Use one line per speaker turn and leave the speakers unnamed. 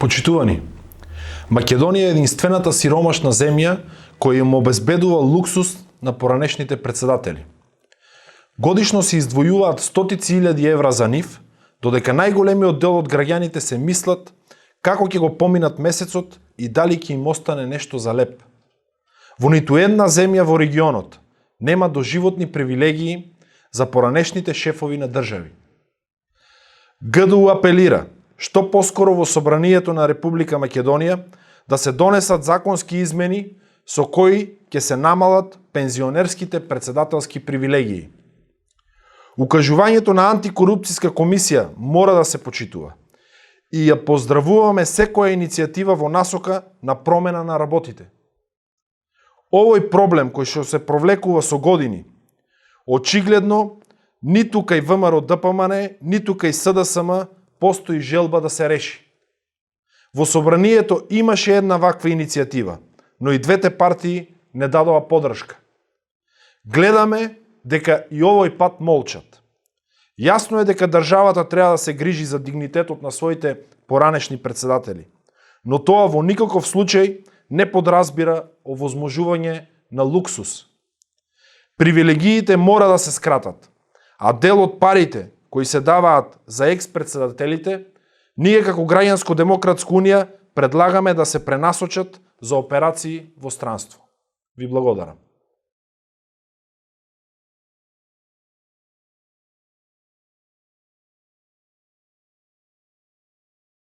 Почитувани, Македонија е единствената сиромашна земја која им обезбедува луксус на поранешните председатели. Годишно се издвојуваат стотици илјади евра за нив, додека најголемиот дел од граѓаните се мислат како ќе го поминат месецот и дали ќе им остане нешто за леп. Во ниту една земја во регионот нема доживотни привилегии за поранешните шефови на држави. ГДУ апелира што поскоро во Собранието на Република Македонија да се донесат законски измени со кои ќе се намалат пензионерските председателски привилегии. Укажувањето на антикорупцијска комисија мора да се почитува и ја поздравуваме секоја иницијатива во насока на промена на работите. Овој проблем кој што се провлекува со години, очигледно ниту кај ВМРО ДПМН, ниту кај СДСМ постои желба да се реши. Во Собранието имаше една ваква иницијатива, но и двете партии не дадоа поддршка. Гледаме дека и овој пат молчат. Јасно е дека државата треба да се грижи за дигнитетот на своите поранешни председатели, но тоа во никаков случај не подразбира овозможување на луксус. Привилегиите мора да се скратат, а дел од парите кои се даваат за екс-председателите, ние како Граѓанско-демократска унија предлагаме да се пренасочат за операции во странство. Ви благодарам.